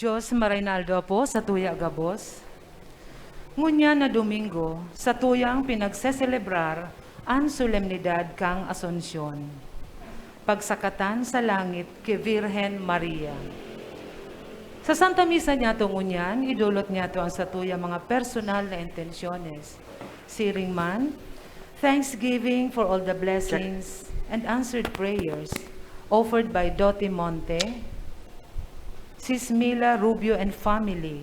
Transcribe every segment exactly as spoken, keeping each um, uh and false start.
Dios, maray na aldaw po sa tuya gabos. Ngunyan na Domingo, sa tuyang pinagseselebrar an solemnidad kan Asunsyon, pagsakatan sa langit ki Virgen Maria. Sa Santa Misa niyato ngunyan, idolot niyato an satuyang mga personal na intensyones. Siring man, thanksgiving for all the blessings and answered prayers offered by Doti Monte, Sis Mila Rubio and family,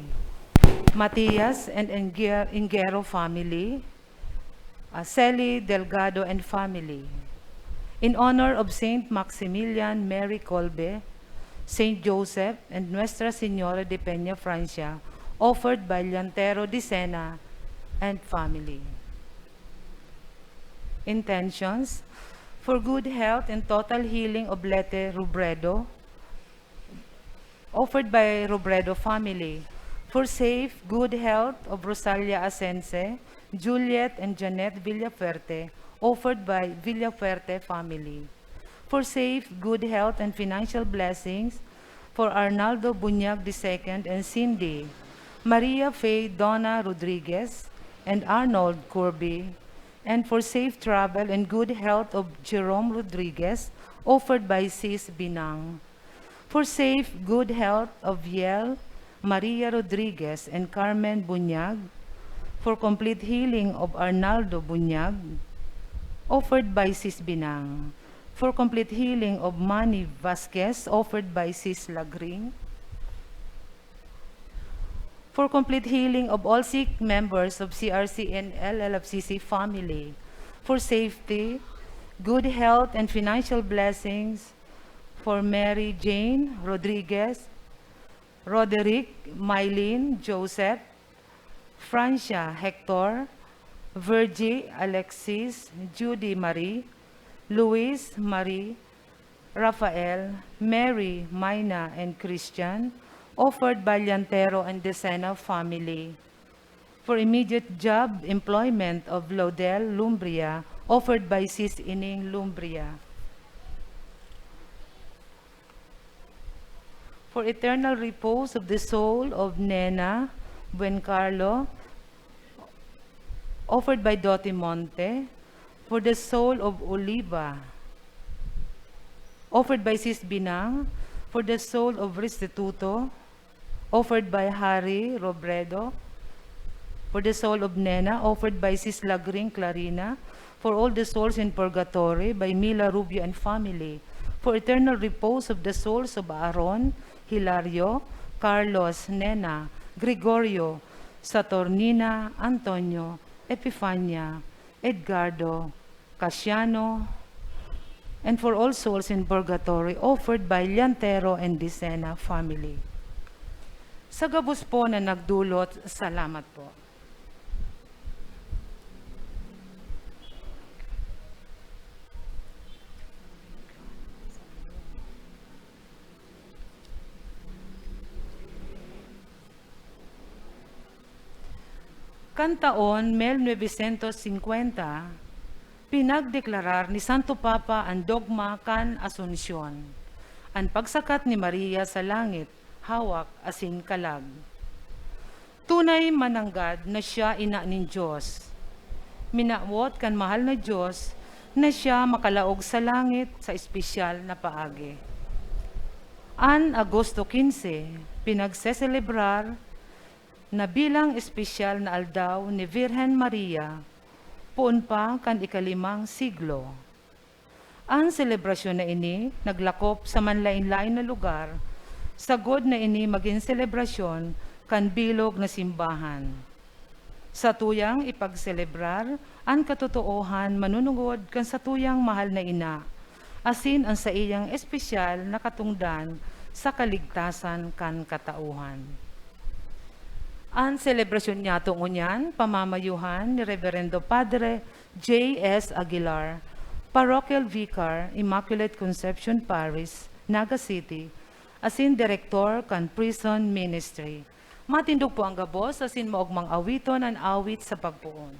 Matias and Enguer-, Enguero family, uh, Celi Delgado and family. In honor of Saint Maximilian Mary Kolbe, Saint Joseph, and Nuestra Señora de Peña Francia, offered by Llantero Dicena and family. Intentions: for good health and total healing of Lete Robredo, offered by Robredo family. For safe, good health of Rosalia Asense, Juliet and Janet Villafuerte, offered by Villafuerte family. For safe, good health and financial blessings for Arnaldo Bunyag the second and Cindy, Maria Faye Donna Rodriguez, and Arnold Kirby, and for safe travel and good health of Jerome Rodriguez, offered by Sis Binang. For safe, good health of Yel, Maria Rodriguez, and Carmen Bunyag. For complete healing of Arnaldo Bunyag, offered by Sis Binang. For complete healing of Manny Vasquez, offered by Sis Lagring. For complete healing of all sick members of C R C and L L F C C family. For safety, good health, and financial blessings for Mary Jane Rodriguez, Roderick, Mylene, Joseph, Francia, Hector, Virgie, Alexis, Judy Marie, Luis, Marie, Rafael, Mary, Mina, and Christian, offered by Llantero and Decena family. For immediate job employment of Lodel Lumbria, offered by Sis Ining Lumbria. For eternal repose of the soul of Nena Buencarlo, offered by Doti Monte. For the soul of Oliva, offered by Sis Binang. For the soul of Restituto, offered by Harry Robredo. For the soul of Nena, offered by Sis Lagring Clarina. For all the souls in purgatory, by Mila Rubio and family. For eternal repose of the souls of Aaron, Hilario, Carlos, Nena, Gregorio, Saturnina, Antonio, Epifania, Edgardo, Casiano, and for all souls in purgatory, offered by Llantero and Dicena family. Sa gabos po na nagdulot, salamat po. Kan taon mil novecientos singkwenta, pinagdeklarar ni Santo Papa an dogma kan Asunsyon, an pagsakat ni Maria sa langit, hawak asin kalag. Tunay man nanggad na siya ina nin Dios. Minawot kan mahal na Dios na siya makalaog sa langit sa espesyal na paagi. An Agosto quince, pinagseselebrar na bilang espesyal na aldaw ni Virgen Maria, poon pa kan ikalimang siglo. An selebrasyon na ini naglakop sa manlaen-laen na lugar, sagkod na ini magin selebrasyon kan bilog na simbahan. Satuyang ipagselebrar an katotoohan manunungod kan satuyang mahal na ina, asin an saiyang espesyal na katungdan sa kaligtasan kan katauhan. An selebrasyon niyato ngunyan, pamamayuhan ni Reverendo Padre J S Aguilar, Parochial Vicar, Immaculate Conception Parish, Naga City, asin direktor kan Prison Ministry. Matindog po ang gabos asin maogmang awiton an awit sa pagpoon.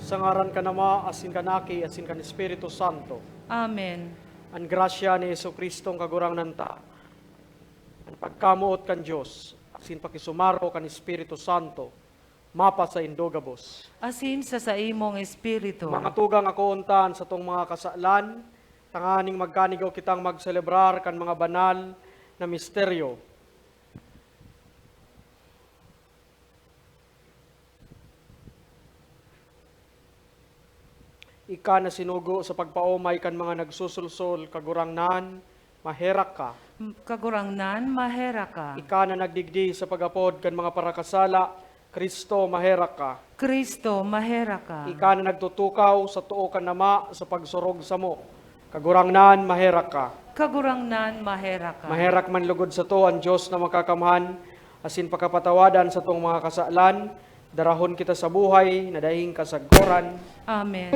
Sa ngaran kan Ama, asin kan Aki, asin kan Espiritu Santo. Amen. An grasya ni Jesu-Cristong Kagurangnan ta, an pagkamoot kan Dios, asin pakisumaro kan Espiritu Santo, mapasaindo gabos. Asin sa saimong espiritu. Mga tugang, akoon ta an satong mga kasalan, tanganing magkanigaw kitang magselebrar kan mga banal na misteryo. Ika na sinugo sa pagpaomay kan mga nagsusulsol, Kagurangnan, maherak ka. Kagurangnan, maherak ka. Ika na nagdigdi sa pag-apod kan mga parakasala, Cristo, maherak ka. Cristo, maherak ka. Ika na nagtutukaw sa too kan Ama sa pagsurog samo, Kagurangnan, maherak ka. Kagurangnan, maherak ka. Maherak man lugod sato an Dios na Makakamhan, asin pakapatawadan satong mga kasalan, darahon kita sa buhay na daing kasagkoran. Amen.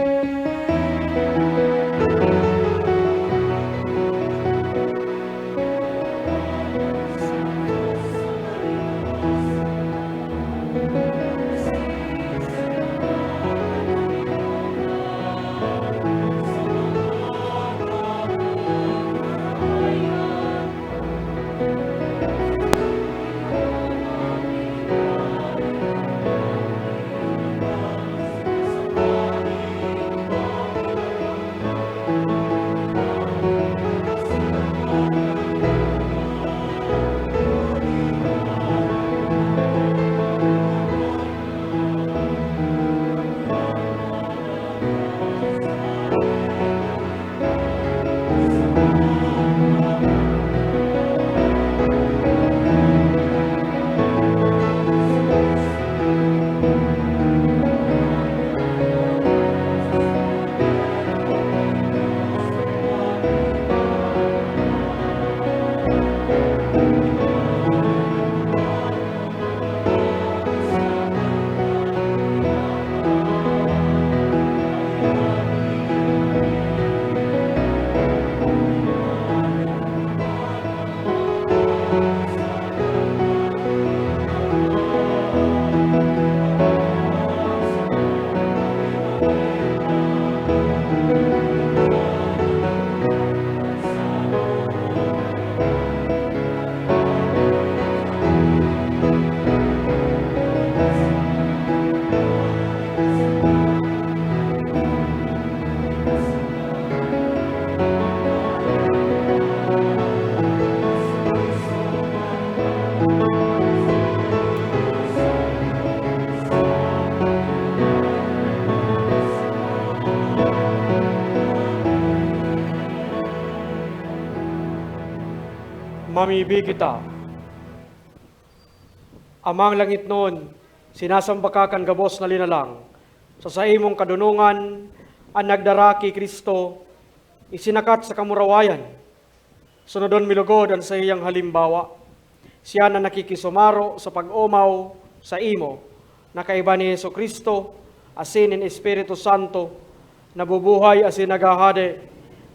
Mamibi kita. Amang langitnon, sinasamba ka kan gabos na linalang. Sa saimong kadonongan, an nagdara ki Cristo, isinakat sa kamurawayan. Sunodon mi logod an saiyang halimbawa. Siya na nakikisumaro sa pag-omaw saimo, na kaiba ni Jesu-Cristo asin nin Espiritu Santo, nabubuhay asin naghahade,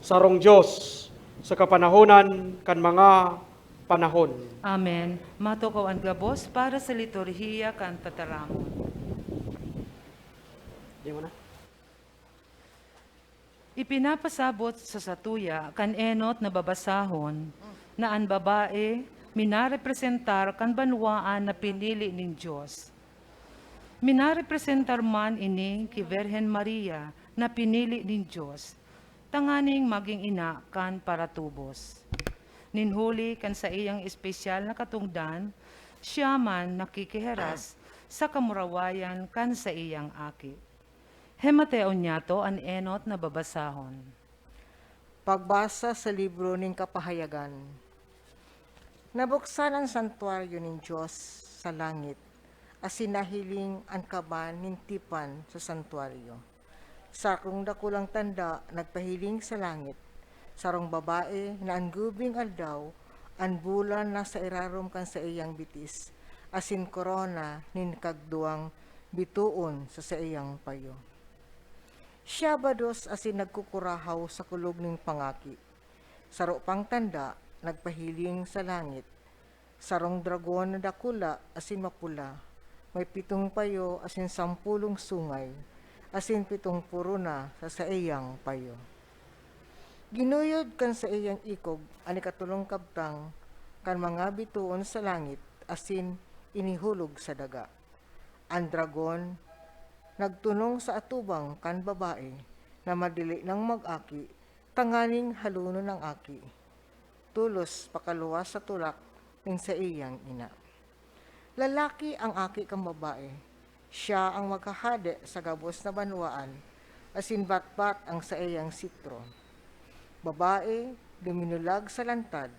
sarong Dios, sa kapanahonan kan mga panahon. Amen. Matukaw an gabos para sa liturhiya kan tataramon. Di mo na? Ipinapasabot sa satuya kan enot na babasahon na an babae minarepresentar kan banwaan na pinili nin Dios. Minarepresentar man ini ki Virgen Maria na pinili nin Dios tanganing magin ina kan paratubos. Nin huli kan saiyang espesyal na katongdan, siya man nakikihiras sa kamurawayan kan saiyang aki. Hemateon niyato an enot na babasahon. Pagbasa sa libro nin Kapahayagan. Nabuksan an santuaryo nin Dios sa langit, asin nahiling an kaban nin tipan sa santuaryo. Sarong dakulang tanda nagpahiling sa langit, sarong babae na an gubing aldaw, an bulan nasa irarom kan saiyang bitis, asin korona nin kagduwang bitoon sa saiyang payo. Siya bados asin nagkukurahaw sa kulog nin pangaki. Saro pang tanda nagpahiling sa langit, sarong dragon na dakula asin mapula, may pitong payo asin sampolong sungay. asin pitong poro na sa saiyang payo. Ginuyod kan saiyang ikog an ikatolong kabtang kan mga bitoon sa langit asin inihulog sa daga. An dragon nagtunong sa atubang kan babae na madali nang mag-aki tanganing halonon ang aki, tolos pakaluwas sa tulak nin saiyang ina. Lalaki an aki kan babae, siya an maghahade sa gabos na banwaan, asin batbat an saiyang sitro. Babae, duminulag sa lantad,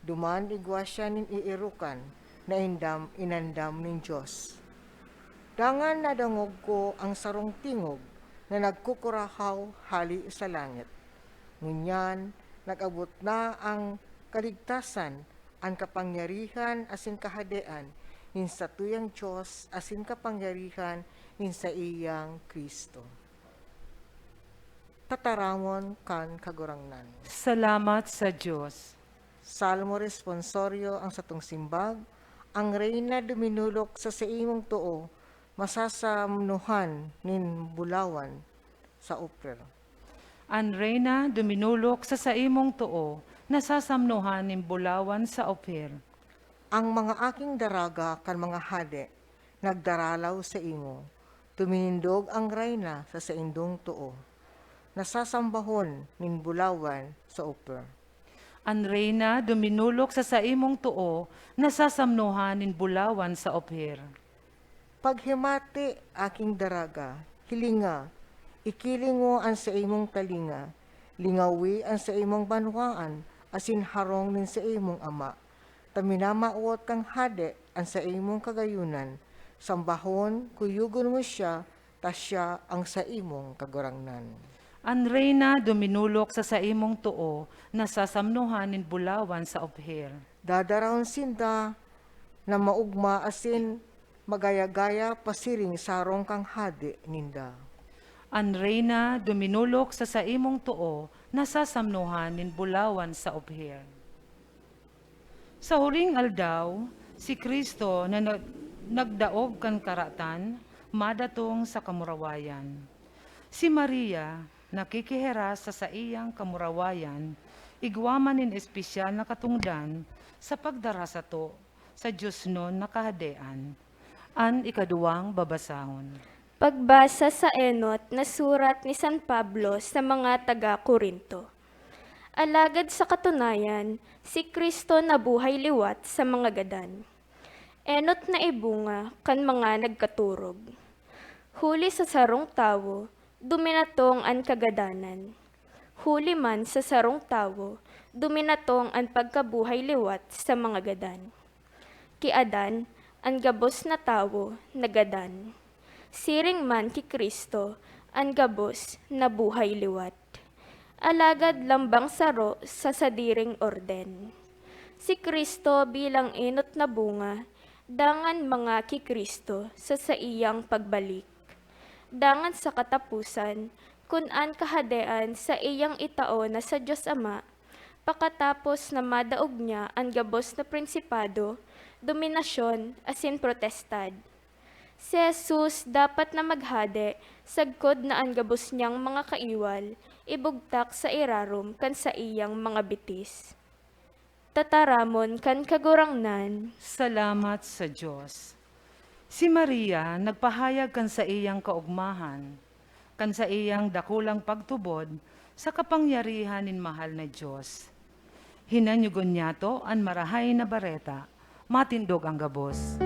duman igwa siya nin eerokan na indam, inandam nin Dios. Dangan nadangog ko an sarong tingog na nagkukurahaw hale sa langit. Ngunyan, nag-abot na an kaligtasan, an kapangyarihan asin kahadean nin satuyang Dios asin kapangyarihan nin saiyang Cristo. Tataramon kan Kagurangnan. Salamat sa Dios. Salmo Responsorio, an satong simbag, An Reyna duminolok sa saimong too, masasamnohan nin bulawan sa Ophir. An Reyna duminolok sa saimong too, nasasamnohan nin bulawan sa Ophir. An mga aking daraga kan mga hade nagdaralaw saimo. Tuminindog an Reyna sa saindong too, nasasambahon nin bulawan sa Ophir. An Reyna duminolok sa saimong too, nasasamnohan nin bulawan sa Ophir. Paghimati, aking daraga, hilinga, ikilingo an saimong talinga, lingawi an saimong banwaan asin harong nin saimong ama, ta minamawot kan hade an saimong kagayonan. Sambahon, kuyogon mo siya, ta siya an saimong Kagurangnan. An Reyna duminolok sa saimong too, nasasamnohan nin bulawan sa Ophir. Dadarahon sinda na maogma asin magaya-gaya pasiring sa harong kan hade ninda. An Reyna duminolok sa saimong too, nasasamnohan nin bulawan sa Ophir. Sa huring aldaw, si Cristo na nag-, nagdaog kan karatan, madatong sa kamurawayan. Si Maria, nakikihiras sa saiyang kamurawayan, igwa man nin espesyal na katongdan sa pagdara sato sa diosnon na Kahadean. An ikaduwang babasahon. Pagbasa sa enot na surat ni San Pablo sa mga taga Corinto. Alagad sa katunayan, si Cristo nabuhay liwat sa mga gadan. Enot na ibunga kan mga nagkatorog. Huli sa sarong tawo, duminatong an kagadanan. Huli man sa sarong tawo, duminatong an pagkabuhay liwat sa mga gadan. Ki Adan, an gabos na tawo nagadan. Siring man ki Cristo, an gabos nabuhay liwat. Alagad lambang saro sa sadiring orden. Si Cristo bilang enot na bunga, dangan mga ki Cristo sa saiyang pagbalik. Dangan sa kataposan, kun an Kahadean saiyang itao na sa Dios Ama, pakatapos na madaog niya an gabos na prinsipado, dominasyon, asin potestad. Si Jesus dapat na maghade sagkod na an gabos niyang mga kaiwal ibugtak sa irarom kan saiyang mga bitis. Tataramon kan Kagurangnan. Salamat sa Dios. Si Maria nagpahayag kan saiyang kaogmahan, kan saiyang dakulang pagtubod sa kapangyarihan nin mahal na Dios. Hinanyogon niyato an Marahay na Bareta. Matindog an gabos.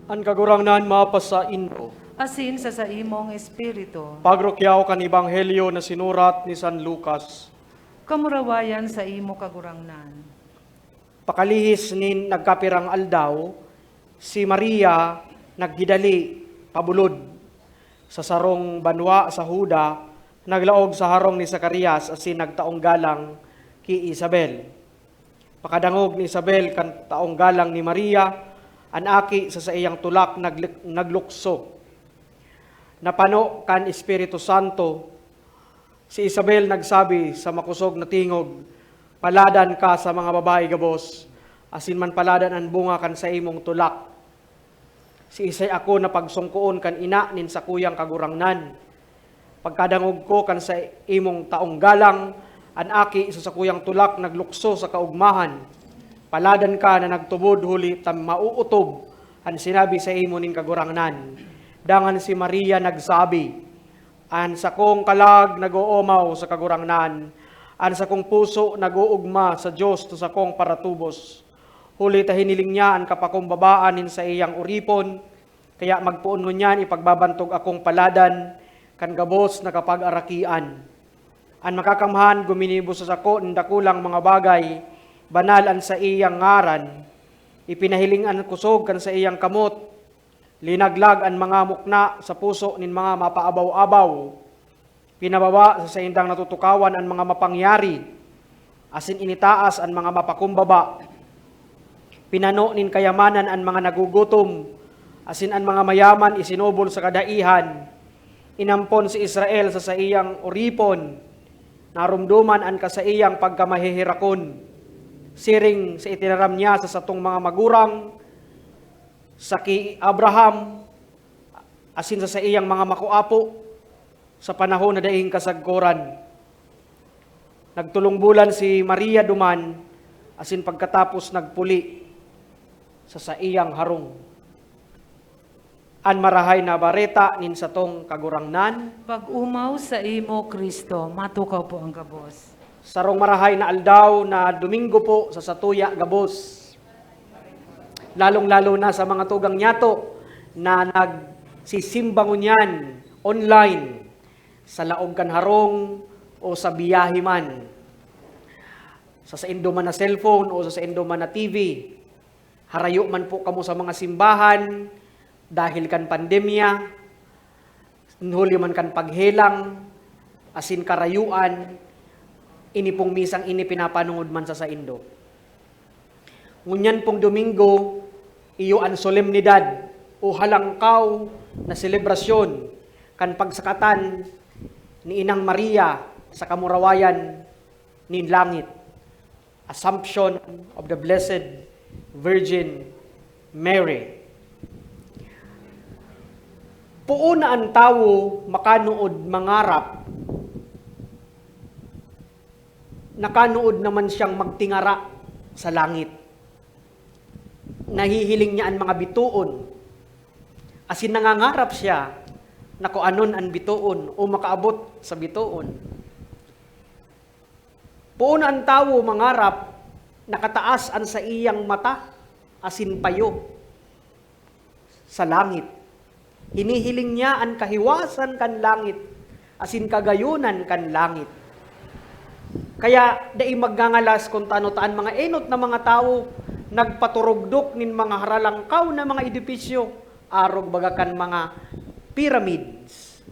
An Kagurangnan mapasaindo. Asin sa saimong espiritu. Pagrukyaw kan Ebanghelyo na sinurat ni San Lucas. Kamurawayan sa imo, Kagurangnan. Pakalihis nin nagkapirang aldaw, si Maria naghidali pabulod sa sarong banwa sa Juda, naglaog sa harong ni Zacarias asin nagtaong galang ki Isabel. Pakadangog ni Isabel kan taong galang ni Maria, an aki sa saiyang tulak naglik- naglukso. Napano kan Espiritu Santo, si Isabel nagsabi sa makosog na tingog, "Paladan ka sa mga babayi gabos, asin manpaladan an bunga kan saimong tulak." Siisay ako na pagsongkoon kan ina nin sakuyang kagurangnan? Pagkadangog ko kan sa imong taong galang, an aki sa sakuyang tulak naglukso sa kaugmahan. Paladan ka na nagtubod huli ta mauotob an sinabi sa imo nin Kagurangnan. Dangan si Maria nagsabi, "An sakong kalag nag-oomaw sa Kagurangnan, an sakong puso nag-oogma sa Dios na sakong paratubos. Huli ta hiniling niya an kapakumbabaan nin saiyang oripon, kaya magpoon ngunyan ipagbabantog akong paladan kan gabos na kapagarakian. An Makakamhan guminibo sa sako nin dakulang mga bagay, banal an saiyang ngaran. Ipinahiling an kusog kan saiyang kamot, linaglag an mga mukna sa puso nin mga mapaabaw-abaw. Pinababa sa saindang natutukawan an mga mapangyari, asin initaas an mga mapakumbaba. Pinano nin kayamanan an mga nagugutom, asin an mga mayaman isinubol sa kadaihan. Inampon si Israel sa saiyang oripon, naromdoman an kasaiyang pagkamaheherakon, siring sa itinaram niya sa satong mga magurang, sa ki Abraham, asin sa saiyang mga makoapo sa panahon na daing kasagkoran. Nagtolong bulan si Maria duman, asin pagkatapos nagpuli sa saiyang harong. An Marahay na Bareta nin satong Kagurangnan. Pag-omaw sa imo, Cristo. Matukaw po ang gabos. Sarong marahay na aldaw na Domingo po sa satuya gabos. Lalong-lalo na sa mga tugang niyato na nagsisimba ngunyan online, sa laog kan harong o sa biyahe man. Sa saindo man na cellphone o sa saindo man na T V, harayo man po kamo sa mga simbahan dahil kan pandemya, huli man kan paghelang, asin karayuan, ini pong misang ini pinapanongod man sa saindo. Ngunyan pong Domingo, iyo an solemnidad o halangkaw na selebrasyon kan pagsakatan ni Inang Maria sa kamurawayan nin langit. Assumption of the Blessed Virgin Mary. Poon na an tawo makanood mangarap, nakanood naman siyang magtingara sa langit. Nahihiling niya an mga bitoon, asin nangangarap siya na kuanon an bitoon o makaabot sa bitoon. Poon an tawo mangarap, nakataas an saiyang mata asin payo sa langit. Hinihiling niya an kahiwasan kan langit asin kagayonan kan langit. Kaya dai magngangalas kun tano ta an mga enot na mga tawo nagpaturugdok nin mga haralangkaw na mga edipisyo, arog baga kan mga pyramids.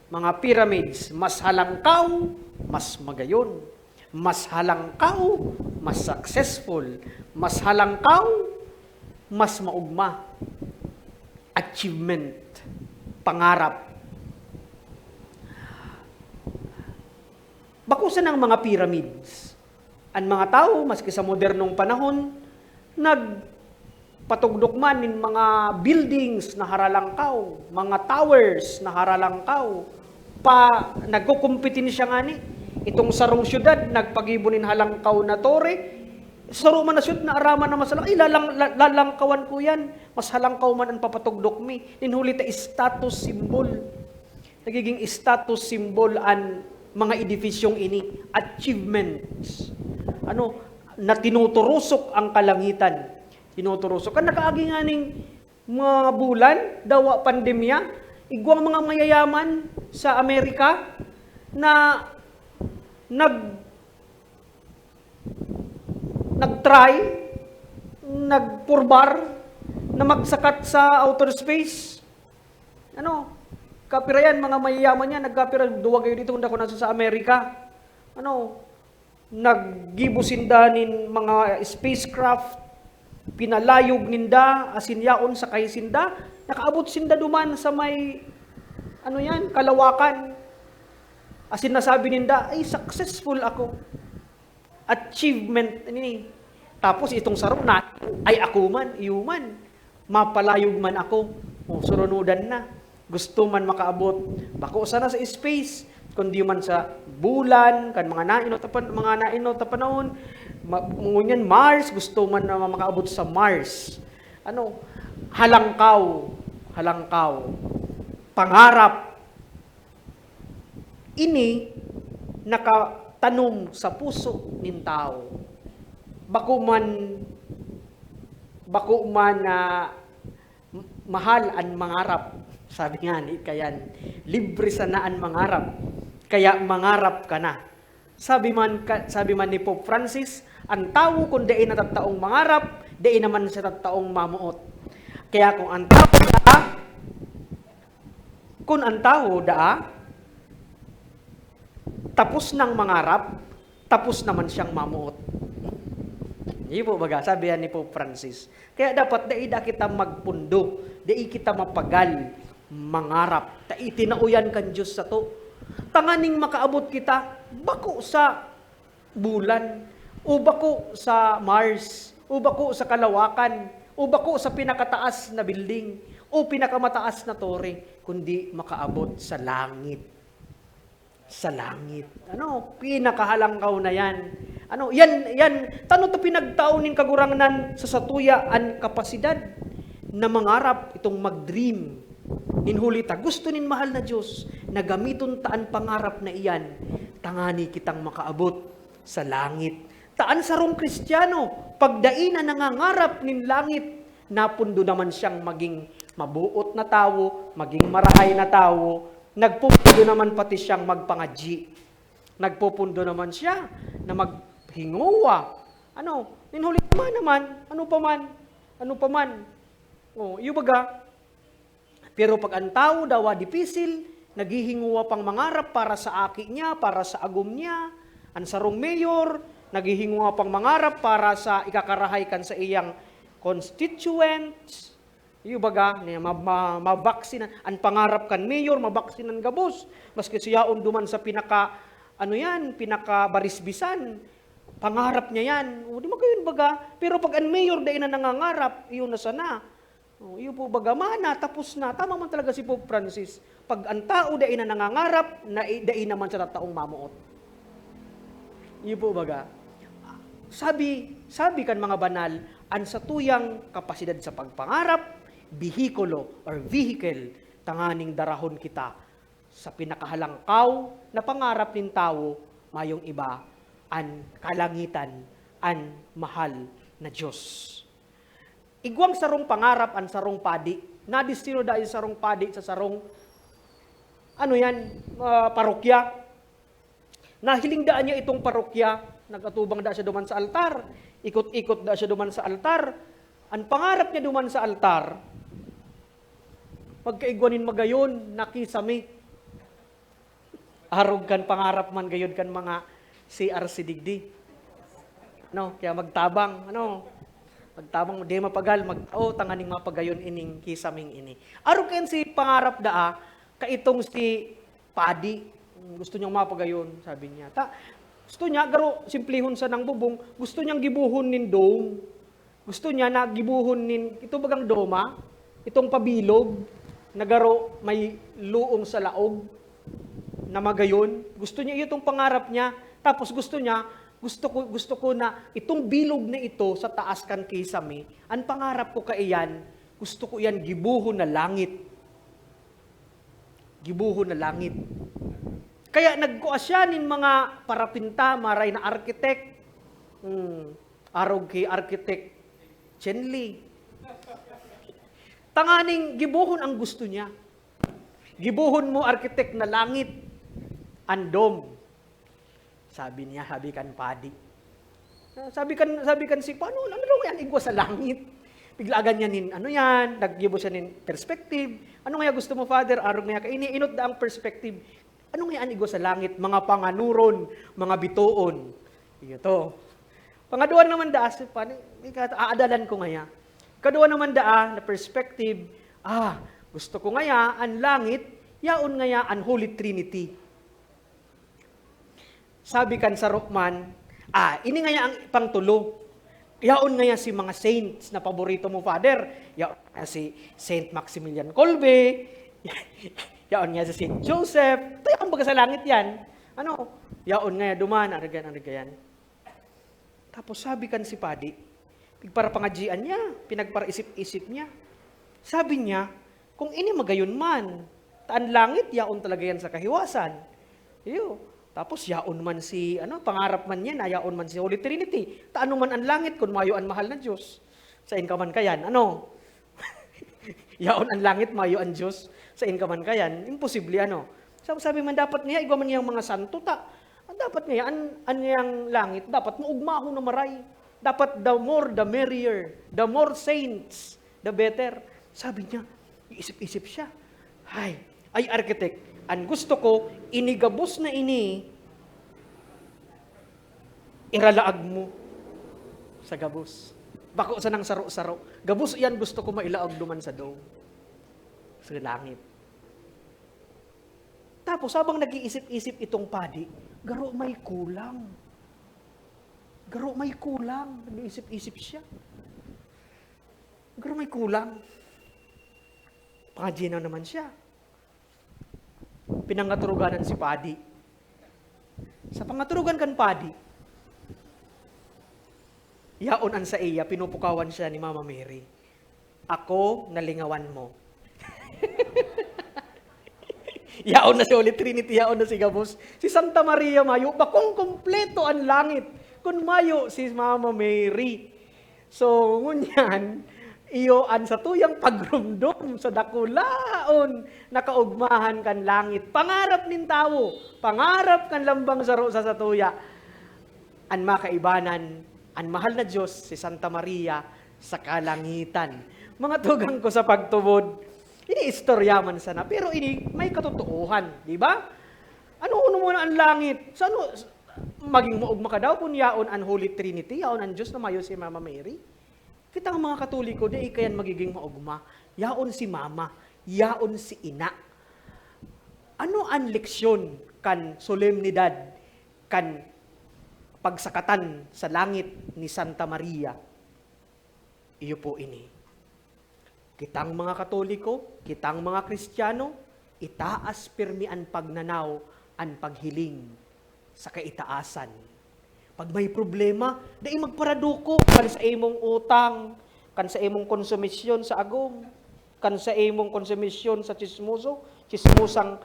Mga pyramids, mas halangkaw, mas magayon. Mas halangkaw, mas successful. Mas halangkaw, mas maugma. Achievement, pangarap. Bako sanang mga pyramids. An mga tawo, maski sa modernong panahon, nagpatugdok man nin mga buildings na haralangkaw, mga towers na haralangkaw, pa nagkukumpetensya ngani. Itong sarong syudad nagpagibo nin halangkaw na tore, saro man na syudad na araman na mas halangkaw, ay, lalang-, la-, lalangkawan ko yan, mas halangkaw man an papatugdok mi. Nin huli ta status symbol. Nagiging status symbol an mga edipisyong ini, achievements. Ano, na tinuturusok ang kalangitan. Tinuturusok. Kan nakaagi nga ning mga bulan, dawa pandemya, igwang mga mayayaman sa Amerika na nag-, nag-try, nagpurbar na magsakat sa outer space. Ano, kapira yan, mga mayayaman yan, nagkapira, duwa kayo dito, kung ako nasa sa Amerika. Ano, naggibo sinda nin mga spacecraft, pinalayog ninda, asin yaon sakay sinda, nakaabot sinda duman sa may, ano yan, kalawakan. Asin nasabi ninda, "Ay, successful ako. Achievement ini." Tapos itong saro na, "Ay, ako man, iyo man. Mapalayog man ako." O, surunudan na. Gusto man makaabot. Bako sana sa space, kundi man sa bulan, kan mga nainot na pan-, mga nainot na panahon, ma-, ngunyan Mars, gusto man na makaabot sa Mars. Ano, halangkaw, halangkaw, pangarap. Ini nakatanom sa puso nin tawo. Bako man, bako man na mahal an mangarap. Sabi nga ni kayan, "Libre sana an mangarap, kaya mangarap ka na." Sabi man ka, sabi man ni Pope Francis, "An tawo kun dai natataong mangarap, dai naman siya tataong mamoot." Kaya kung an tawo daa, kun an tawo daa, tapos nang mangarap, tapos naman siyang mamoot. Iyo po baga, sabi yan ni Pope Francis. Kaya dapat dai da kita magpundo, dai kita mapagal, mangarap. Ta itinao yan kan Diyos sato. Tanganing makaabot kita, bako sa bulan, o bako sa Mars, o bako sa kalawakan, o bako sa pinakataas na building, o pinakamataas na tore, kundi makaabot sa langit. Sa langit. Ano? Pinakahalangkaw na yan. Ano? Yan, yan. Tano ta pinagtao nin Kagurangnan sa satuya an kapasidad na mangarap, itong mag-dream. Nin huli ta, gusto nin mahal na Diyos na gamiton ta an pangarap na iyan, tangani kitang makaabot sa langit. Ta an sarong Kristiyano, pag dai na nangangarap nin langit, napundo naman siyang maging maboot na tawo, maging marahay na tawo, nagpupundo naman pati siyang magpangadyi. Nagpupundo naman siya na maghingowa. Ano? Nin huli pa naman, ano pa man, ano pa man. Oh, iyo baga, pero pag an tawo dawa dipisil, naghihingowa pang mangarap para sa aki niya, para sa agom niya. An sarong mayor, naghihingowa pang mangarap para sa ikakarahay kan saiyang constituents. Iyo baga, niya ma-, ma-, mabaksinan. An pangarap kan mayor, mabaksinan gabos. Maski siya on duman sa pinaka, ano yan, pinakabarisbisan. Pangarap niya yan. O, di magayon baga. Pero pag an mayor, dai na nangangarap, iyo na sana. Oh, iyo po baga, mana, tapos na. Tama man talaga si Pope Francis. Pag an tao dai na nangangarap, na, dai naman sa tataong mamoot. Iyo po baga. Sabi, sabi kan mga banal, an satuyang kapasidad sa pagpangarap, bihikulo or vehicle, tanganing darahon kita sa pinakahalangkaw na pangarap nin tawo, mayong iba, an kalangitan, an mahal na Diyos. Igwang sarong pangarap an sarong padi. Nadistino dai sarong padi sa sarong, ano yan, ah, parokya. Nahiling daan niya itong parokya, nag-atubang da siya duman sa altar, ikot-ikot da siya duman sa altar. An pangarap niya duman sa altar, magkaigwa nin magayon na kisame. Arog kan pangarap man gayod kan mga C R C digdi. No, kaya magtabang, ano, magtabang, di mapagal, mag-, oh, tanganing mapagayon ining kisaming ini. Arog kayan si pangarap daa, kaitong si Padi, gusto niyang mapagayon, sabi niya. Ta, gusto niya, garo, simplihon sa nang bubong, gusto niyang gibuhon nin dome. Gusto niya na gibuhon nin, ito bagang doma, itong pabilog, na garo may luong sa laog, na magayon. Gusto niya, iyo itong pangarap niya. Tapos gusto niya, gusto ko, gusto ko na itong bilog na ito sa taas kan kisame, an pangarap ko kaiyan, gusto ko iyan gibuhon na langit. Gibuhon na langit. Kaya nagkua siya nin mga parapinta, maray na architect. Hmm, arog ki Architect Chen Li. Tanganing gibohon ang gusto niya. Gibohon mo, arkitek, na langit an dome. Sabi niya, sabi kan padi. Ah, sabi kan, sabi kan si, "Paano, ano daw yan, igwa sa langit?" Biglaan niya nin, ano yan, naggibo siya nin perspective. "Ano nga gusto mo, Father?" Arog niya kaini, inot da ang perspective. "Ano nga an igwa sa langit? Mga panganuron, mga bitoon." Iyo to. Pangadwa naman daa, si pani, ika-, aadalan ko ngaya. Kadwa naman daa na perspective, ah, gusto ko ngaya an langit, yaon ngaya an Holy Trinity. Sabi kan saro man, ah, ini ngaya ang pangtulo. Yaon ngaya si mga saints na paborito mo, Father. Yaon ngaya si Saint Maximilian Kolbe. Yaon ngaya si Saint Joseph. Ito yung baga sa langit yan. Ano? Yaon ngaya duman, arigayan, arigayan. Tapos sabi kan si padi, pigparapangadyian niya, pinagparaisip-isip niya. Sabi niya, "Kung ini magayon man, ta an langit yaon talaga yan sa kahiwasan." Iyo. Tapos yaon man si, ano, pangarap man niya na yaon man si Holy Trinity. Ta ano man an langit kun mayo an mahal na Diyos? Sain ka man kayan, ano? Yaon an langit, mayo an Diyos. Sain ka man kayan? Imposible, ano? Sabi, sabi man, dapat niya, igwa man niyang mga santo, ta. Dapat niya, an, an niyang langit, dapat maugmahon na maray. Dapat the more, the merrier. The more saints, the better. Sabi niya, iisip-isip siya. Hay, ay, architect, an gusto ko, ini gabos na ini, iralaag mo sa gabos. Bako sanang saro-saro. Gabos iyan gusto ko mailaag duman sa dome. Sa langit. Tapos, habang nag-iisip-isip itong padi, garo may kulang. Garo may kulang. Nag-iisip-isip siya. Garo may kulang. Pangadyi na naman siya. Pinangaturuganan si padi. Sa pangaturugan kan padi, yaon an saiya, pinupukawan siya ni Mama Mary. "Ako, nalingawan mo." Yaon na si Holy Trinity, yaon na si gabos. Si Santa Maria mayo, bakong kompleto an langit kun mayo si Mama Mary. So, ngunyan, iyo an satuyang pagromdom sa dakulaon na kaugmahan kan langit. Pangarap nin tawo, pangarap kan lambang saro sa satuya. An makaibanan, an mahal na Diyos, si Santa Maria sa kalangitan. Mga tugang ko sa pagtubod, ini istorya man sana, pero ini may katotoohan, di ba? Ano, ano muna an langit? Sa ano, maging maugma ka daw kun yaon an Holy Trinity, yaon an Diyos na mayo si Mama Mary? Kitang mga Katoliko, dai kayan magiging maogma. Yaon si mama, yaon si ina. Ano an leksyon kan solemnidad, kan pagsakatan sa langit ni Santa Maria? Iyo po ini. Kitang mga Katoliko, kitang mga Kristiyano, itaas pirmi an pagnanaw, an paghiling sa kaitaasan. Pag may problema, dai magparaduko kan sa imong utang, kan sa imong konsumisyon sa agom, kan sa imong konsumisyon sa tsismoso, tsismosang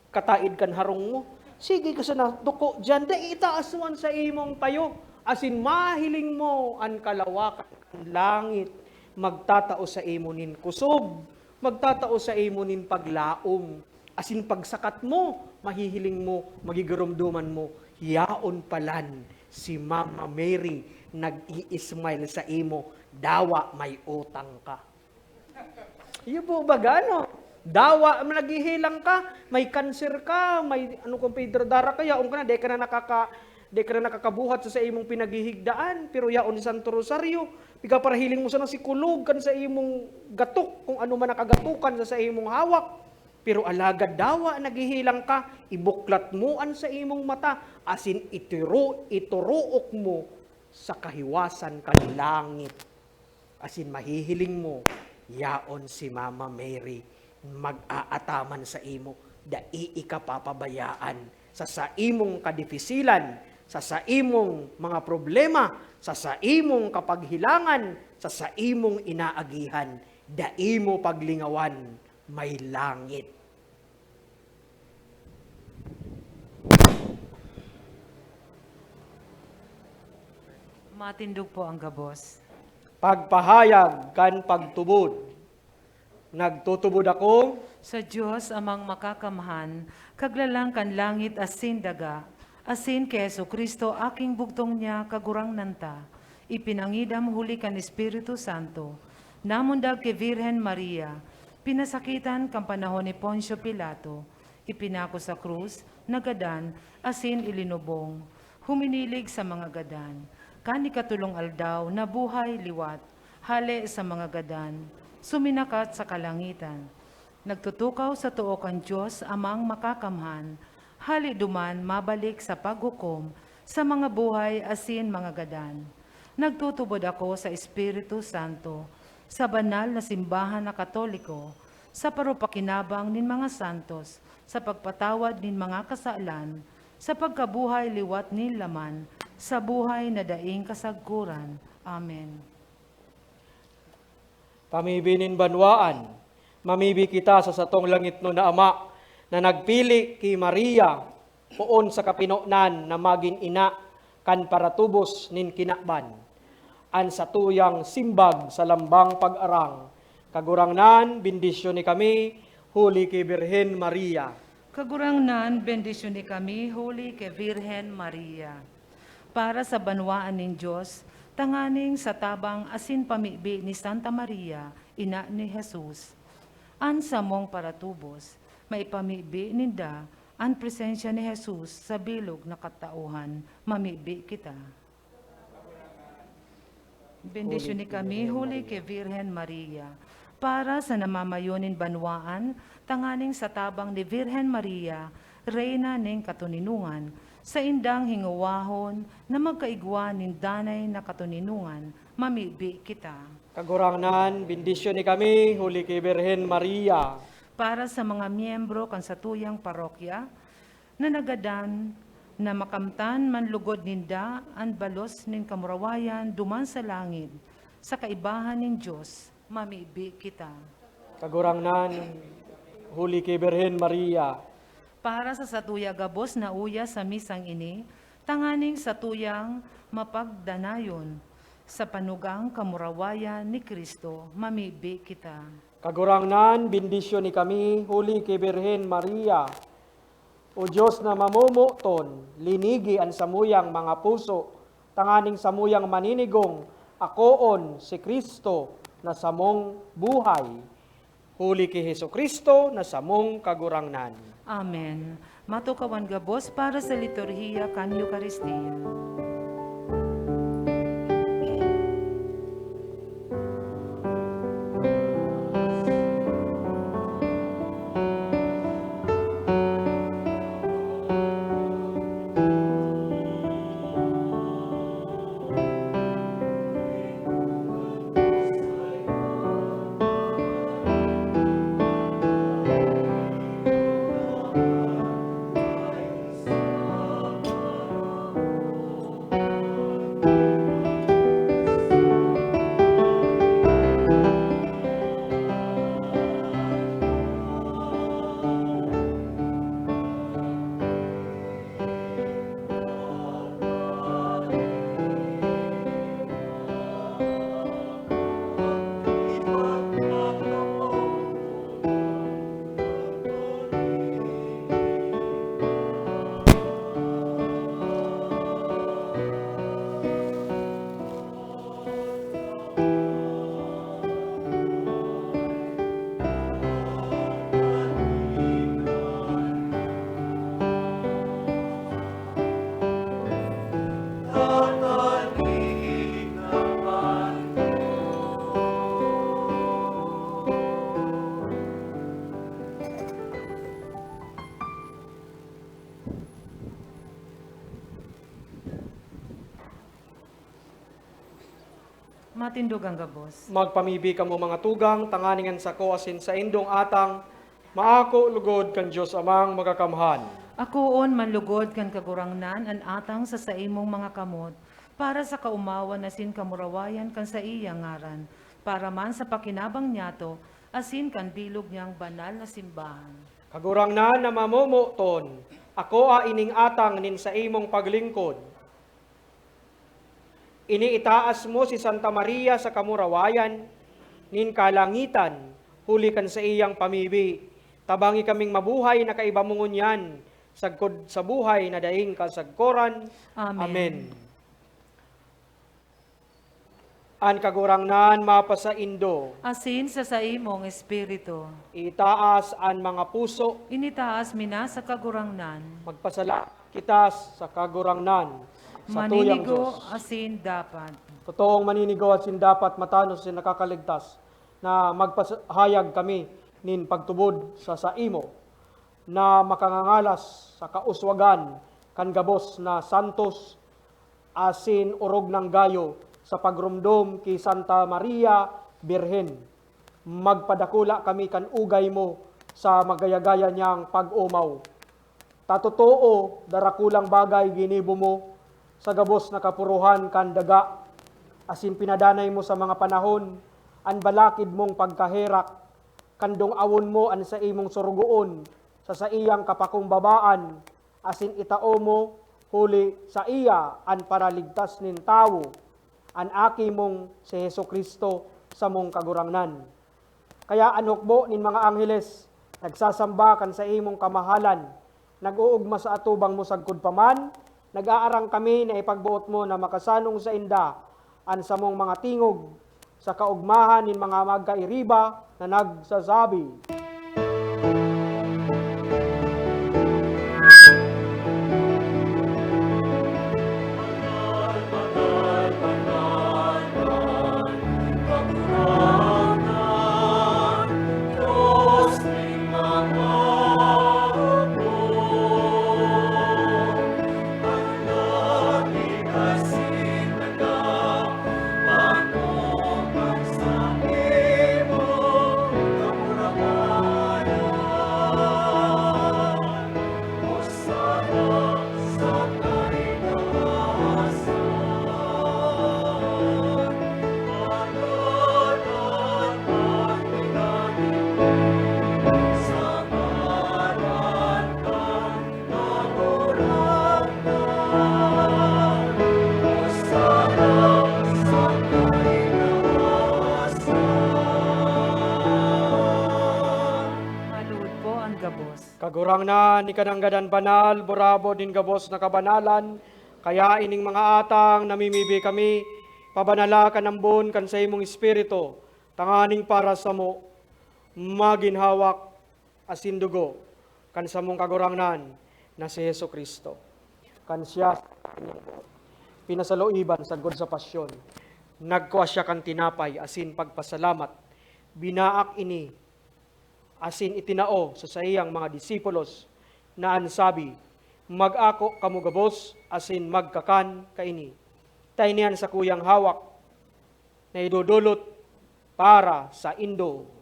kataid kan harong mo. Sige ka sana, duko diyan, dai itaas mo an sa imong payo, asin mahiling mo an kalawakan kan langit, magtatao sa imo nin kusog, magtatao sa imo nin paglaom. Asin pagsakat mo, mahihiling mo, magigiromdoman mo, yaon palan si Mama Mary nag-i-smile sa imo, dawa may utang ka. Iyo po baga, no? Dawa, naghihilang ka, may kanser ka, may ano kung Pedro Dara ka, yaon ka na, di ka na nakaka-, di ka na nakakabuhat sa, sa imong pinaghihigdaan, pero yaon si Santo Rosario, pigaparahiling mo sana sikolog kan sa imong gatok, kung ano man nakagatokan sa, sa imong hawak. Pero alagad dawa, naghihilang ka, ibuklat mo an sa imong mata, asin ituro-, ituruok mo sa kahiwasan kan langit. Asin mahihiling mo, yaon si Mama Mary, mag-aataman sa imo, dai ika papabayaan sa saimong kadifisilan, sa saimong mga problema, sa saimong kapaghilangan, sa saimong inaagihan, dai mo paglingawan, may langit. Matindog po ang gabos. Pagpahayag kan pagtubod. Nagtutubod ako sa Dios Amang Makakamhan, Kaglalang kan langit asin daga, asin ki Jesu-Cristo, aking bugtong niya, Kagurangnan ta, ipinangidam huli kan Espiritu Santo, namundag ki Birhen Maria, pinasakitan kan panahon ni Poncio Pilato, ipinako sa krus, nagadan, asin ilinubong. Huminilig sa mga gadan. Kan ikatolong aldaw, nabuhay liwat, hale sa mga gadan, suminakat sa kalangitan. Nagtutukaw sa too kan Dios Amang Makakamhan, hale duman mabalik sa paghukom sa mga buhay asin mga gadan. Nagtutubod ako sa Espiritu Santo, sa banal na simbahan na Katoliko, sa parupakinabang nin mga santos, sa pagpatawad nin mga kasalan, sa pagkabuhay liwat nin laman, sa buhay na daing kasagkoran. Amen. Pamibi nin banwaan, mamibi kita sa satong langitnon na Ama na nagpili ki Maria poon sa kapinonan na magin ina kan paratubos nin kinaban. An satuyang simbag sa lambang pag-arang, Kagurangnan, bendisyoni kami huli ki Birhen Maria. Kagurangnan, bendisyoni kami huli ki Birhen Maria. Para sa banwaan nin Dios, tanganing sa tabang asin pamibi ni Santa Maria, ina ni Jesus, an samong paratubos, maipamibi ninda an presensya ni Jesus sa bilog na katauhan. Mamibi kita. Bendisyoni kami huli ki Birhen Maria. Para sa namamayo nin banwaan, tanganing sa tabang ni Birhen Maria, Reyna nin katoninongan, saindang hingowahon na magkaigwa nin danay na katoninongan, mamibi kita. Kagurangnan, bendisyoni kami huli ki Birhen Maria. Para sa mga miyembro kan satuyang parokya na nagadan na makamtan man lugod ninda an balos nin kamurawayan duman sa langit, sa kaibahan nin Dios, mamibi kita. Kagurangnan, huli ki Birhen Maria. Para sa satuya gabos na uya sa misang ini, tanganing satuyang mapagdanayon sa panugang kamurawayan ni Cristo, mamibi kita. Kagurangnan, bendisyoni kami huli ki Birhen Maria. O Dios na mamomoton, linigi an samuyang mga puso, tanganing samuyang maninigong akoon si Cristo na samong buhay, huli ki Jesu-Cristo na samong Kagurangnan. Amen. Matukawan gabos para sa liturhiya kan Eukaristia. Matindog an gabos. Magpamibi kamo, mga tugang, tanganing an sako asin saindong atang maako lugod kan Dios Amang Makakamhan. Akoon man lugod kan Kagurangnan an atang sa saimong mga kamot, para sa kaomawan asin kamurawayan kan saiyang ngaran, para man sa pakinabang niyato asin kan bilog niyang banal na simbahan. Kagurangnan na mamomoton, akoa ining atang nin saimong paglingkod. Ini itaas mo si Santa Maria sa kamurawayan nin kalangitan, huli kan saiyang pamibi. Tabangi kaming mabuhay na kaiba mo ngunyan, sagkod sa buhay na daing kasagkoran. Amen. Amen. An Kagurangnan mapasaindo. Asin sa saimong espiritu. Itaas an mga puso. Initaas mi na sa Kagurangnan. Magpasalamat kita sa Kagurangnan, sa tuyang Maninigo Dios. Asin dapat. Totoong maninigo asin dapat matanos asin nakakaligtas na magpahayag kami nin pagtubod sa saimo na makangangalas sa kauswagan kan gabos na santos asin orog nang gayo sa pagromdom ki Santa Maria Birhen. Magpadakula kami kan ugay mo sa magayagaya niyang pag-omaw. Ta totoo, darakulang bagay ginibo mo sa gabos na kapuruhan kan daga, asin pinadanay mo sa mga panahon an balakid mong pagkaherak, kan dong-awon mo an saimong sorogoon sa saiyang kapakumbabaan, asin itao mo huli saiya an paraligtas nin tawo, an Aki mong si Jesu-Cristo, samong Kagurangnan. Kaya an hukbo nin mga angheles nagsasamba kan saimong kamahalan, nag-oogma sa atubang mo sagkod pa man, nag-aarang kami na ipagboot mo na makasanong sainda an samong mga tingog sa kaogmahan nin mga magkairiba na nagsasabi. Maluhod po an gabos. Kagurangnan, ika nanggad an banal, burabod nin gabos na kabanalan, kaya ining mga atang namimibi kami, pabanala kan ambon kan saimong Espiritu, tanganing para samo magin hawak asin dugo kan samong Kagurangnan na si Jesu-Cristo. Kan siya pinasaluiban sagkod sa pasyon, nagkua siya kan tinapay asin pagpasalamat, binaak ini asin itinao sa saiyang mga disipulos na an sabi, "Mag-ako kamo gabos asin magkakan kaini. Ta ini an sakuyang hawak na idodolot para saindo."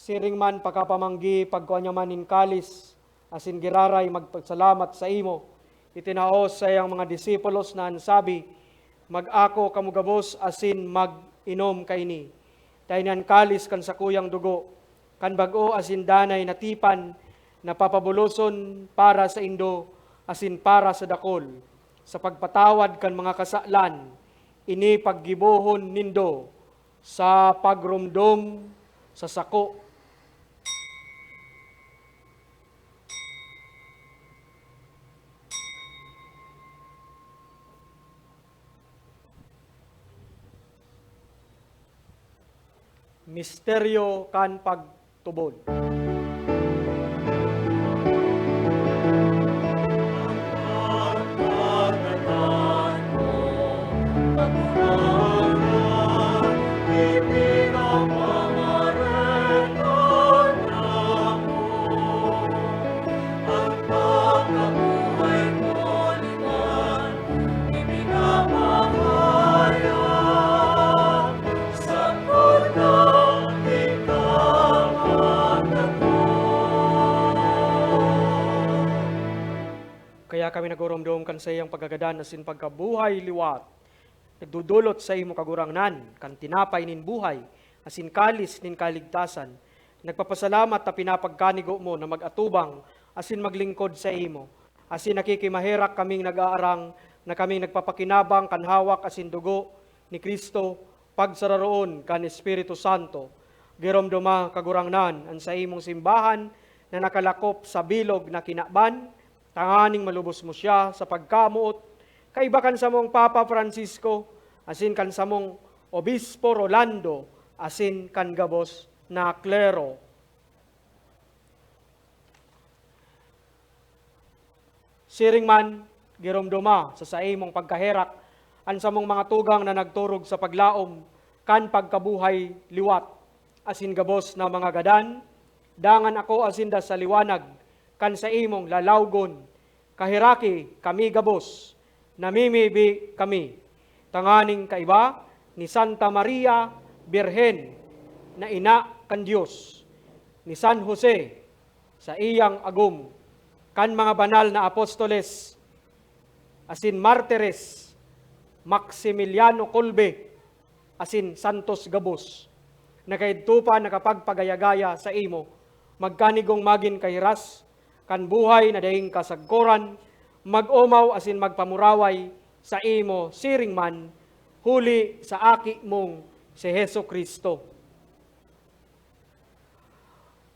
Siring man pakapamanggi, pagkua niya man nin kalis, asin giraray magpasalamat saimo, itinao sa saiyang mga disipulos na an sabi, "Mag-ako kamo gabos asin mag-inom kaini. Ta ini an kalis kan sakuyang dugo, kan bag-o asin danay na tipan, na papabuloson para saindo asin para sa dakul, sa pagpatawad kan mga kasalan. Ini paggibohon nindo sa pagromdom sa sako." Misteryo kan pagtubod. Kaya kami nagoromdom kan saiyang pagkagadan asin pagkabuhay liwat. Nagdodolot saimo, Kagurangnan, kan tinapay nin buhay asin kalis nin kaligtasan. Nagpapasalamat ta pinapagkanigo mo na mag-atubang asin maglingkod saimo. Asin nakikimaherak kaming nag-aarang na kaming nagpapakinabang kan hawak asin dugo ni Cristo, pagsararoon kan Espiritu Santo. Giromdoma, Kagurangnan, an saimong simbahan na nakalakop sa bilog na kinaban, tanganing malubos mo siya sa pagkamoot, kaiba kan samong Papa Francisco, asin kan samong Obispo Rolando, asin kan gabos na klero. Siring man, giromdoma sa saimong pagkaherak an samong mga tugang na nagturog sa paglaom kan pagkabuhay liwat, asin gabos na mga gadan, dangan akoa sinda sa liwanag kan saimong lalawgon. Kaheraki kami gabos, namimibi kami, tanganing kaiba ni Santa Maria Birhen na ina kan Dios, ni San Jose sa iyang agom, kan mga banal na apostoles asin martires, Maximiliano Kolbe, asin santos gabos, na kaidto pa nakapagpagaya-gaya saimo, magkanigong magin kahiras kan buhay na daing kasagkoran, mag-omaw asin magpamuraway saimo siring man, huli sa Aki mong si Jesu-Cristo.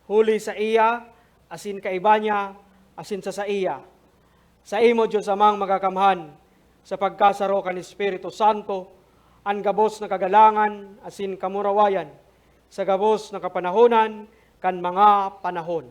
Huli saiya, asin kaiba niya, asin sa saiya. Saimo, Dios Amang Makakamhan, sa pagkasaro kan Espiritu Santo, an gabos na kagalangan asin kamurawayan, sa gabos na kapanahonan kan mga panahon.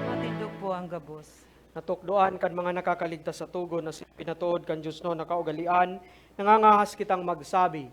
Matindog po ang gabos. Natukdoan kan mga nakakaligtas sa tugon na si pinatood kan Dios no na kaugalean, nangangahas kitang magsabi.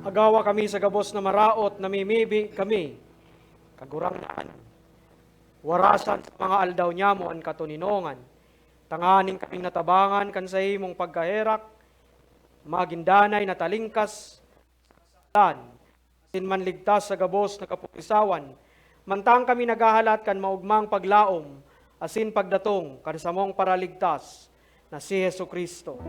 Agawa kami sa gabos na maraot, namimibi kami. Kagurangnan, warasan sa mga aldaw nyamo an katoninongan, tanganing kaming natabangan kan saimong pagkaherak, magin danay na talingkas sa kasalan, asin manligtas sa gabos na kapulisawan, mantang kami naghahalat kan maogmang paglaom asin pagdatong kan samong Paraligtas, na si Jesu-Cristo.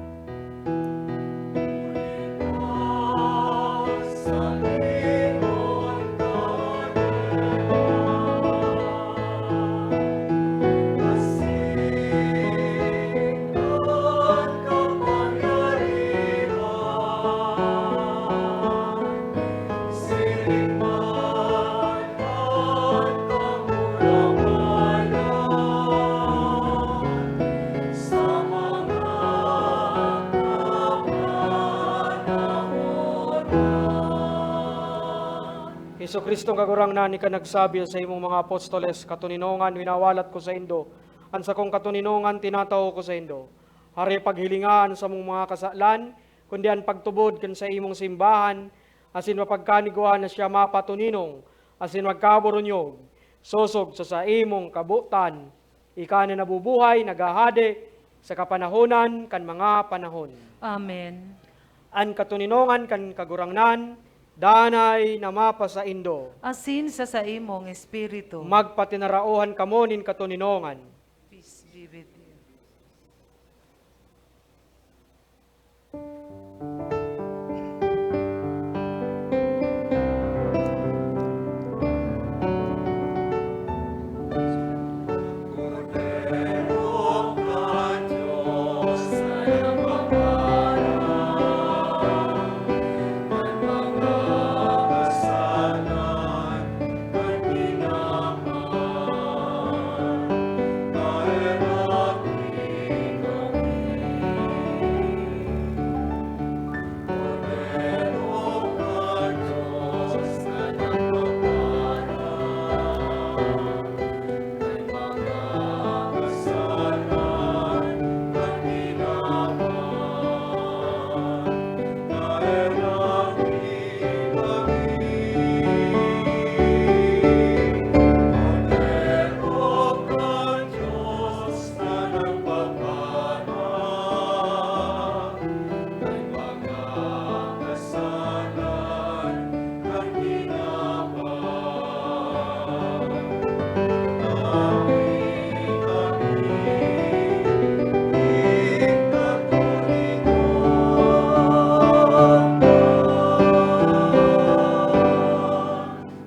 Kristong Kagurangnan, ika nagsabi sa imong mga apostoles, "Katoninongan winawalat ko saindo, an sakong katoninongan tinatao ko saindo." Hare paghilinga an samong mga kasalan, kundi an pagtubod kan sa imong simbahan, asin mapagkanigwa na siya mapatoninong asin magkaburunyog, sosog sa saimong kabotan. Ika na nabubuhay, naghahade sa kapanahonan kan mga panahon. Amen. An katoninongan kan Kagurangnan, danay na mapasaindo. Asin sa saimong espiritu. Magpatinaraohan kamo nin katoninongan. Peace be with you.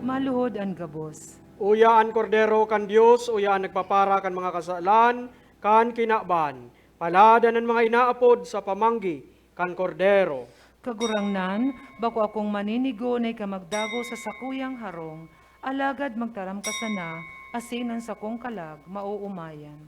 Maluhod an gabos. Uya an Kordero kan Dios, uya an nagpapara kan mga kasalan kan kinaban. Paladan an mga inaapod sa pamanggi kan Kordero. Kagurangnan, bako akong maninigo na ika magdagos sa sakuyang harong, alagad magtaram ka sana, asin an sakong kalag maoomayan.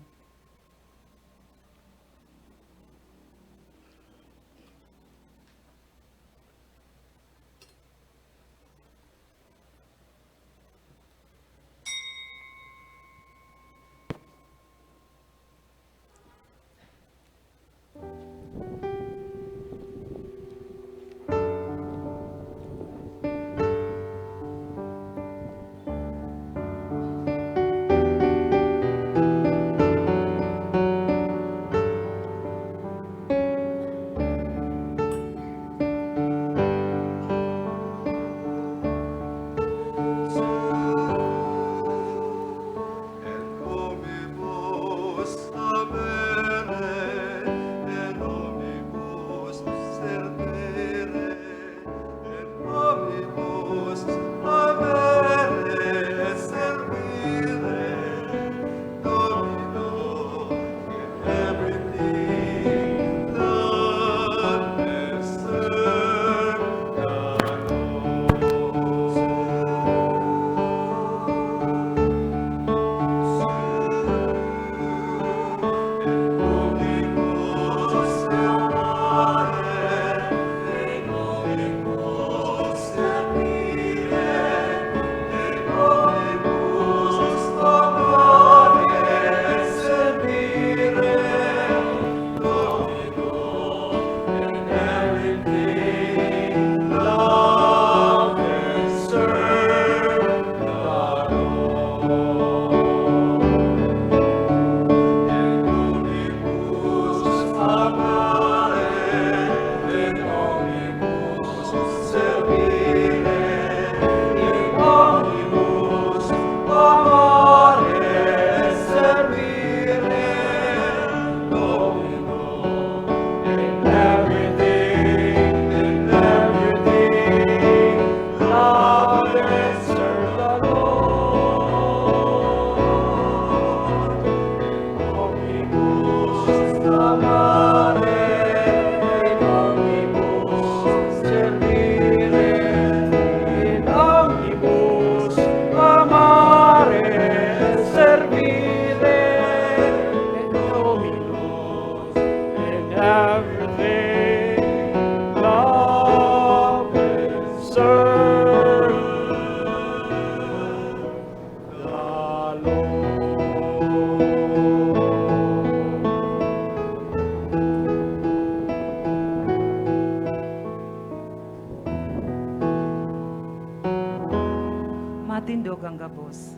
Ang gabos.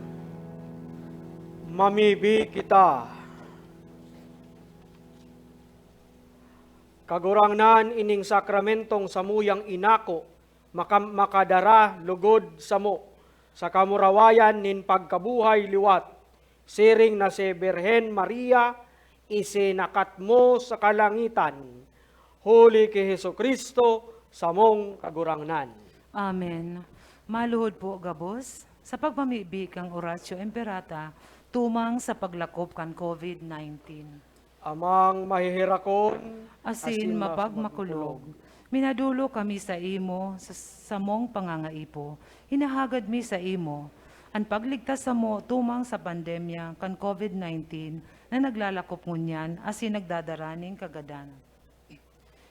Mamibi kita. Kagurangnan, ining sakramentong samuyang inako maka-, makadara lugod samo sa kamurawayan nin pagkabuhay liwat, siring na si Birhen Maria, isinakat mo sa kalangitan, huli ki Jesu-Cristo, samong Kagurangnan. Amen. Maluhod po gabos sa pagpamibi kan Oratio Imperata tumang sa paglakop kan COVID nineteen. Amang maheherakon, Asin asin mapagmakulog. mapagmakulog. Minadolok kami sa imo sa samong pangangaipo. Hinahagad mi sa imo an pagligtas samo tumang sa pandemya kan COVID nineteen na naglalakop ngunyan asin nagdadara nin kagadan.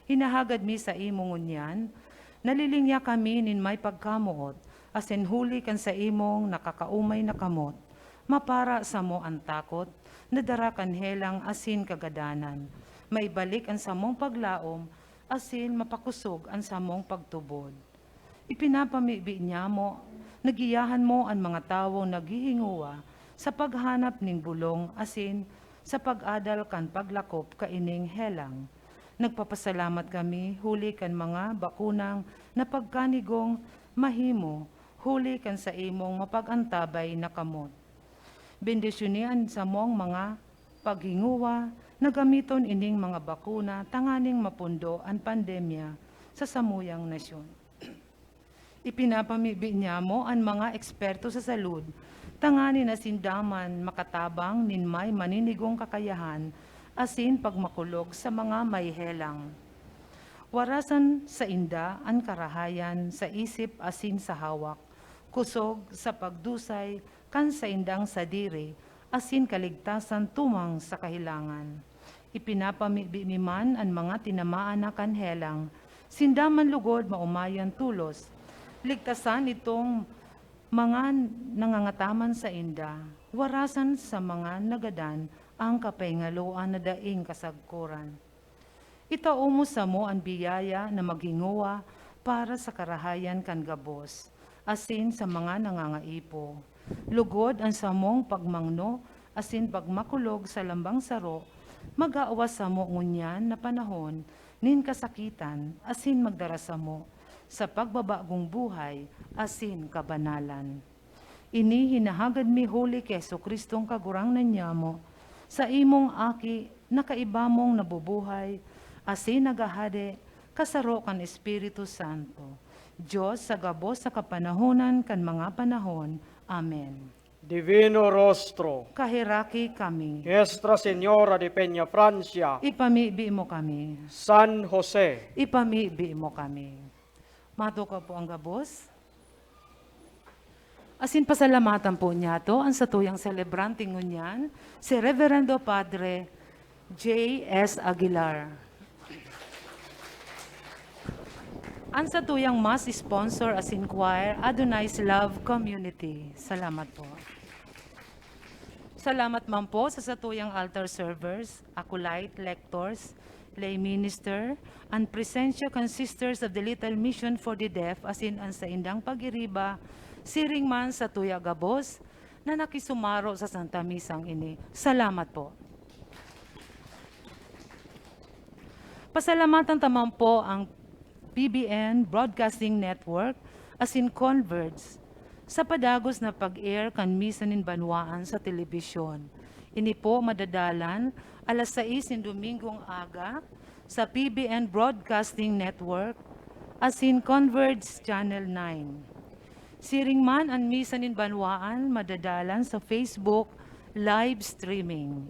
Hinahagad mi sa imo ngunyan, nalilinya kami nin may pagkamoot, asin huli kan sa imong nakakaomay na kamot, mapara samo an takot na dara kan helang asin kagadanan, maibalik an samong paglaom, asin mapakosog an samong pagtubod. Ipinapamibi niamo na giyahan mo an mga tawong naghihingowa sa paghanap nin bolong asin sa pag-adal kan paglakop kaining helang. Nagpapasalamat kami huli kan mga bakunang na pagkanigong mahimo huli kan sa imong mapag-antabay na kamot. Bendisyoni an samong mga paghingowa na gamiton ining mga bakuna tanganing mapundo an pandemya sa samuyang nasyon. Ipinapamibi niamo an mga eksperto sa salud tanganing sinda man makatabang nin may maninigong kakayahan asin pagmakulog sa mga may helang. Warasan sainda an karahayan sa isip asin sa hawak, kusog sa pagdusay kan saindang sadiri asin kaligtasan tumang sa kahelangan. Ipinapamibi mi man an mga tinamaan na kan helang, sinda man lugod maomayan tolos. Ligtasan itong mga nangangataman sainda, warasan sa mga nagadan ang kapahingaloan na daing kasagkoran. Itao mo samo an biyaya na maghingowa para sa karahayan kan gabos, asin sa mga nangangaipo. Lugod an samong pagmangno asin pagmakulog sa lambang saro, mag-aawas samo ngunyan na panahon nin kasakitan asin magdara samo sa pagbabagong buhay asin kabanalan. Ini hinahagad mi huli ki Jesu-Cristong Kagurangnan niamo, sa imong Aki na kaiba mong nabubuhay asin naghahade, kasaro kan Espiritu Santo, Dios sa gabos sa kapanahonan kan mga panahon. Amen. Divino Rostro. Kaheraki kami. Nuestra Señora de Peñafrancia. Ipamibi mo kami. San Jose. Ipamibi mo kami. Matukaw po ang gabos. Asin pasalamatan po niyato an satuyang selebrante ngunyan, si Reverendo Padre J S Aguilar. An satuyang mass sponsor asin choir, Adonai's Love Community. Salamat po. Salamat man po sa satuyang altar servers, acolyte, lectors, lay minister, an presensya kan Sisters of the Little Mission for the Deaf asin an saindang pag-iriba, siring man satuya gabos na nakisumaro sa Santa Misang ini. Salamat po. Pasalamatan ta man po ang P B N Broadcasting Network asin Converge sa padagos na pag-air kan Misa nin Banwaan sa telebisyon. Ini po madadalan alas sais nin Domingong aga sa P B N Broadcasting Network asin Converge Channel nine. Siring man an Misa nin Banwaan madadalan sa Facebook live streaming.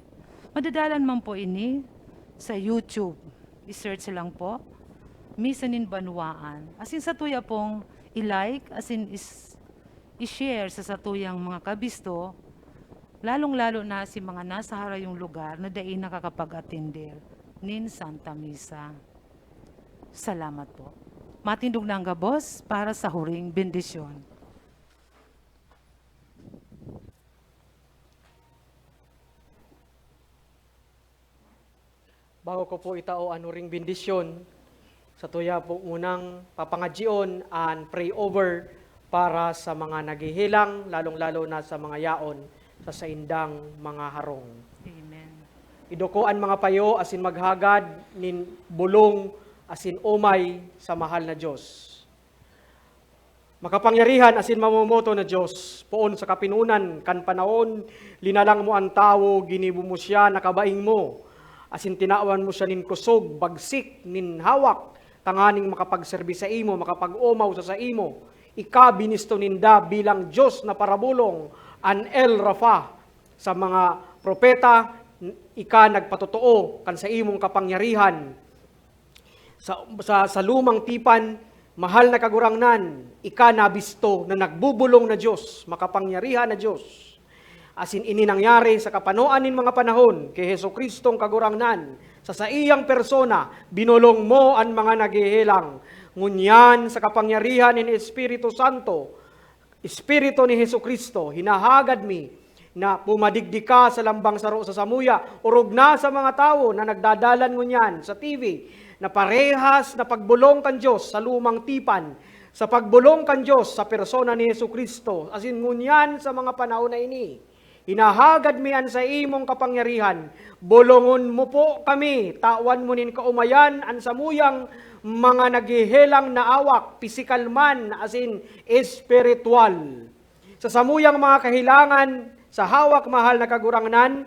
Madadalan man po ini sa YouTube. I-search lang po, Misa nin Banwaan. Asin satuya pong i-like, asin is-, i-share sa satuyang mga kabisto, lalong-lalo na si mga nasa harayong lugar na dai nakakapag-atender nin Santa Misa. Salamat po. Matindog na ang gabos para sa huring bendisyon. Bago ko po itao an huring bendisyon, satuya po munang papangadyion an pray over para sa mga naghihilang, lalong-lalo na sa mga yaon sa saindang mga harong. Amen. Iduko an mga payo asin maghagad nin bolong asin omay sa mahal na Dios. Makapangyarihan asin mamomoto na Dios, poon sa kapinunan kan panahon, linalang mo an tawo, ginibo mo siya na kabaing mo, asin tinawan mo siya nin kusog, bagsik, nin hawak, tanganing makapagserbi saimo, makapag-omaw sa saimo. Ika binisto ninda bilang Dios na parabolong, an El Rafa. Sa mga propeta, ika nagpatotoo kan saimong kapangyarihan. Sa, sa, sa lumang tipan, mahal na Kagurangnan, ika nabisto na nagbubolong na Dios, makapangyarihan na Dios. Asin ini nangyari sa kapanoan nin mga panahon, ki Jesu-Cristong Kagurangnan, sa saiyang persona, binolong mo an mga naghehelang. Ngunyan, sa kapangyarihan nin Espiritu Santo, Espiritu ni Jesu-Cristo, hinahagad mi na pumadigdi ka sa lambang saro sa samuya, orog na sa mga tawo na nagdadalan ngunyan sa T V, na parehas na pagbolong kan Dios sa lumang tipan, sa pagbolong kan Dios sa persona ni Jesu-Cristo, asin ngunyan sa mga panahon na ini. Hinahagad mi an saimong kapangyarihan. Bolongon mo po kami, tawan mo nin kaomayan an samuyang mga naghehelang na awak, pisikal man asin espiritual. Sa samuyang mga kahilangan, sa hawak, mahal na Kagurangnan,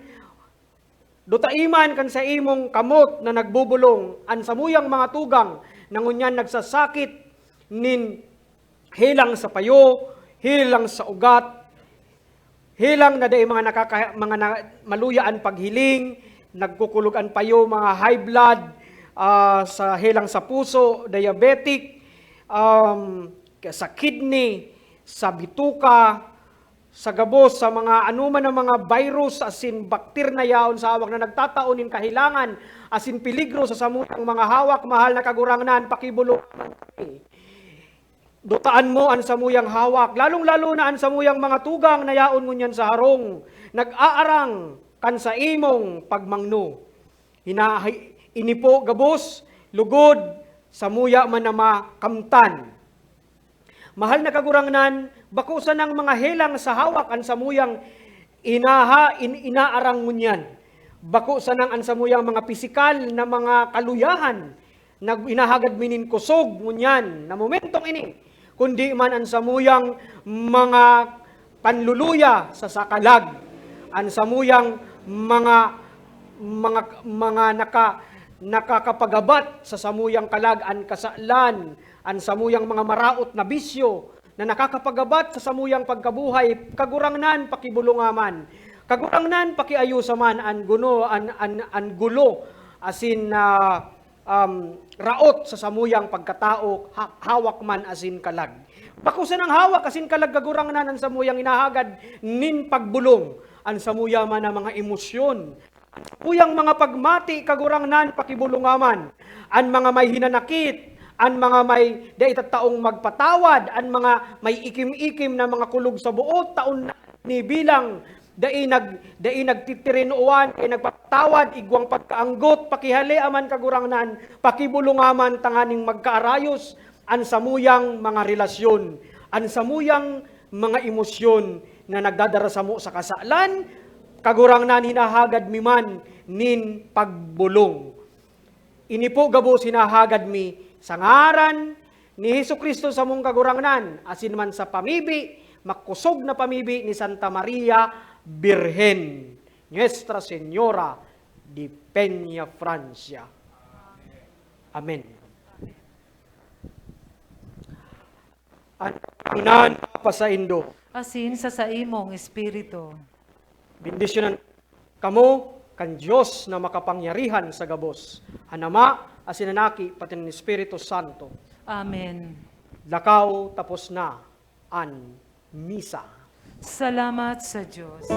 dutai man kan saimong kamot na nagbobolong an samuyang mga tugang na ngunyan nagsasakit nin helang sa payo, helang sa ugat, helang na dai mga nakaka-, mga na, maluya an paghiling, nagkukulog an payo, mga high blood, ah, sa helang sa puso, diabetic, um, sa kidney, sa bituka, sa gabos, sa mga anoman na mga virus asin bakterya na yaon sa hawak na nagtatao nin kahilangan asin peligro sa samuyang mga hawak, mahal na Kagurangnan, pakibolongan kami. Dutaan mo an samuyang hawak, lalong-lalo na an samuyang mga tugang na yaon ngunyan sa harong, nag-aarang kan saimong pagmangno. Hinahi-, ini po gabos, lugod, samuya man na makamtan. Mahal na Kagurangnan, bako sanang mga helang sa hawak an samuyang inaha-, in-, inaarang ngunyan. Bako sanang an samuyang mga pisikal na mga kaluyahan na inahagad mi nin kusog ngunyan na momentong ini, kundi man an samuyang mga panluluya sa, sa kalag, an samuyang mga, mga, mga naka-, nakakapagabat sa samuyang kalag, an kasalan, an samuyang mga maraot na bisyo na nakakapagabat sa samuyang pagkabuhay, Kagurangnan, pakibolonga man. Kagurangnan, pakiayosa man an guno, an, an, an gulo, asin, ah, um, raot sa samuyang pagkatao, ha-, hawak man asin kalag. Bako sanang hawak asin kalag, Kagurangnan, an samuyang inahagad nin pagbolong, an samuya man na mga emosyon, an samuyang mga pagmati, Kagurangnan, pakibolonga man. An mga may hinanakit, an mga may dai tataong magpatawad, an mga may ikim-ikim na mga kulog sa boot, taon na ni bilang dai nag-, dai nagtitirinoan, dai nagpapatawad, igwang pagkaanggot, pakihalea man, Kagurangnan, pakibolonga man tanganing magkaarayos an samuyang mga relasyon, an samuyang mga emosyon na nagdadara samo sa kasalan, Kagurangnan, hinahagad mi man nin pagbolong. Ini po gabos hinahagad mi sa ngaran ni Jesu-Cristo, samong Kagurangnan, asin man sa pamibi, makosog na pamibi ni Santa Maria Birhen, Nuestra Señora de Peñafrancia. Amen. An Kagurangnan pasaindo. Asin sa saimong espiritu. Bendisyonan kamo kan Dios na makapangyarihan sa gabos, an Ama, asin an Aki, pati an Espiritu Santo. Amen. Lakaw, tapos na an misa. Salamat sa Diyos.